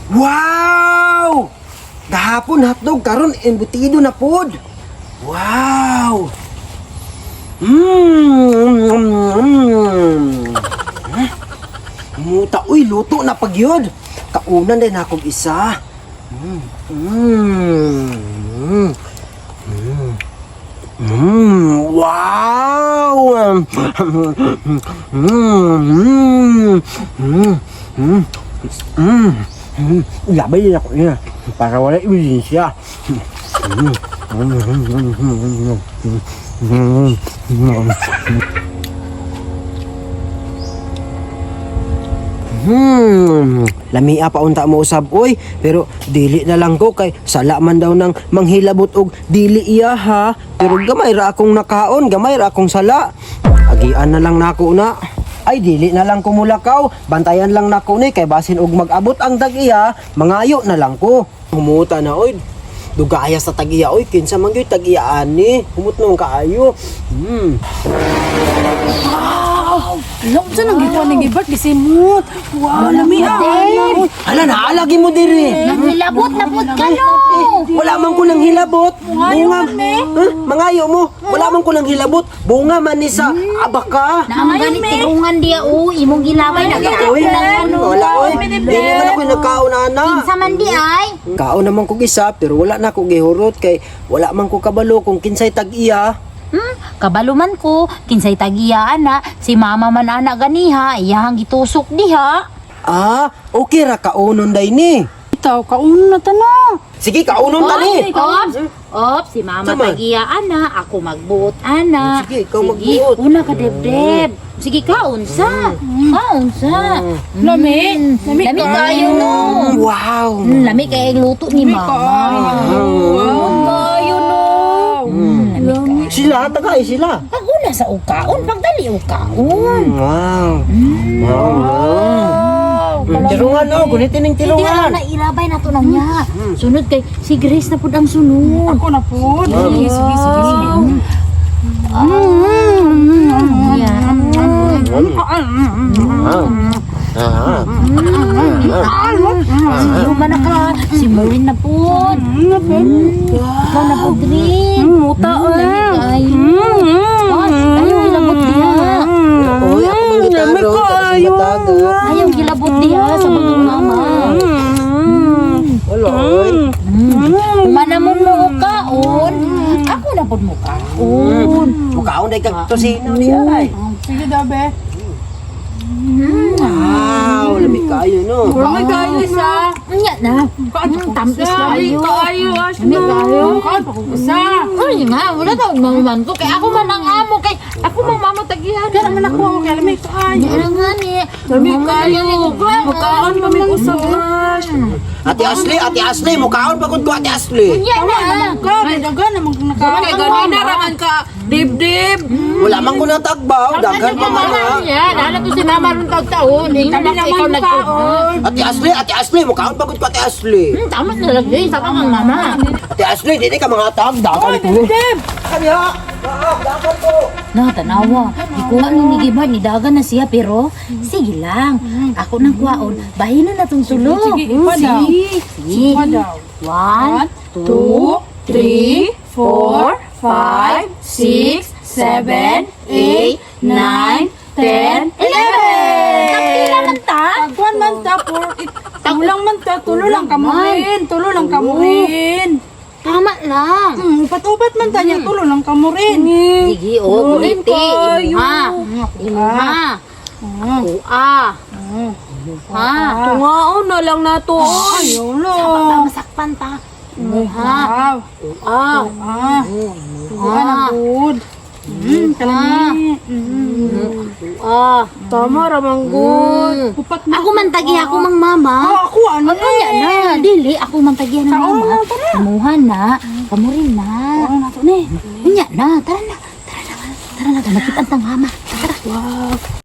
Wow! Gahapon hotdog, karon embutido na pod. Wow! Huh? Muta uy, luto na pag yun. Kaunan din akong isa. Wow! Labay din ako niya. Para wala ebidensya. Lamia pa unta mo usab oy, pero dili na lang ko kay sala man daw nang manghilabot og dili iya ha. Pero gamay ra akong nakaon, gamay ra akong sala. Agian na lang nako na. Ay, dili na lang ko mulakaw, bantayan lang nako ni kay basin og mag-abot ang tag-iya, mangayo na lang ko. Humuta na oy. Dugaya sa tag-iya oy, kinsa man gyud tag-iya ani. Humot nung kaayo. Alam sa nang gikuha ng gibart, gisimot. Wow, lami ah. Hala, naalagi mo diri. Nanghilabot na pud ka no. Wala man ko nang hilabot. Bunga. Huh? Mangayo mo. Wala man ko nang hilabot. Bunga man ni sa abaka. Naamo gani tirungan diya o imong gilabay Uy, nagkaon ng ano. wala oy. Dili man ako nagkaon ana. Kinsa man di ay? Kaon naman ko isa pero wala na ko gihurot kay wala man ko kabalo kung kinsay tag-iya. Kabalo man ko, kinsay tagiya ana, si mama man ana ganiha, iyahang gitusok diha. Ah, okay ra kaonon day ni. Itaw, kaon na ta na. Sige, kaonon ta ni. Ops, ops, si mama Tama. tagiya ana, ako magbuot ana. Sige, ikaw magbuot. Una ka debdeb. Sige, kaon sa. Kaon sa. Lami. Lami Lami kayo no. Wow. Lami kay luto ni mama. Kayo no. Lami kayo. Sila, tagay sila. Pag una sa ukaon, pagdali ukaon. Wow. Wow. Wow. Tirungan no, gunitin ning Hindi na tirungan. na ilabay na to na niya. Sunod kay si Grace na pud ang sunod. Ako na po. Sige, sige, sige, sige. Yeah. Ah. Sige man na ka. Si Maureen na pud. Ikaw na pud rin. Muta Lami eh. kayo. Ay, ayaw gilabot diha. Uy, ako mang gitaro. Lami Tapos bataga. Ayaw gilabot diha sa mga mama. Wala, oy. Umana mo mo kaon. Ako na pud mo kaon. Mukaon day kag tosino niya ay. Sige daw, be. Wow, lami kayo no. Lami kayo isa. Nya na. Tamis kayo. Lami kayo, Ash. Lami kayo. Kaon pa kong isa. Ay nga, wala taon mamuman ko. Kay ako man ang amo. Kay ako mang mama tagihan. Kaya naman ako, kaya lami kayo. Nya na nga ni. Lami kayo. Magkaon kami usap, Ash. Ate Ashley, Ate Ashley, mukaon pagod ko, Ate Ashley. Nya na. Ka, dagan naman kung nakaon. Kay ganina raman ka, dibdib. Wala man ko natagbaw, daghan pa man ha. Ya, nala to si mama ron taon. Hindi Kami na ikaw naman nagkaon. kaon. Ate Ashley, Ate Ashley, mukaon pagod ko, Ate Ashley. Tama na lagi sa kang mama. Ate Ashley, dili ka mga tag, daghan ko. Dibdib. Kami ha. Daghan ko. Na tanawa, ikuha ni ni Gibar ni dagan na siya pero sige lang. Ako nang kuwaon, bahin na natong sulok. Sige, ipa daw. Sige. Ipa daw. One, two, 2, 3, 4, 5, 6, 7, 8, 9, 10, 11! Pila man ta? Tagwan man ta, 4, 8. Tulang man ta, tulo lang kamurin. Tulo lang kamurin. Tama lang. Upat-upat man ta niya, tulo lang kamurin. Sige, oh, Luin kuliti. kayo. Imuha. Imuha. Kuha. Ha? Tungaon na lang na to. Ayaw na. Pa, masakpan ta. Imuha. Wow. Kuha. Ah, tuwa na good. Kalami. Kuha. Tama ramang good. Upat na. Ako man tagi ako mang mama. Ah, ako ano Ano yan na? Dili, ako man tagi ng Kaon mama. na, tara. Imuha na. Kamurin na. Ano na to ni? Unya na, tara na. Tara na. Tara na, makita ang mama. Tara. Wow.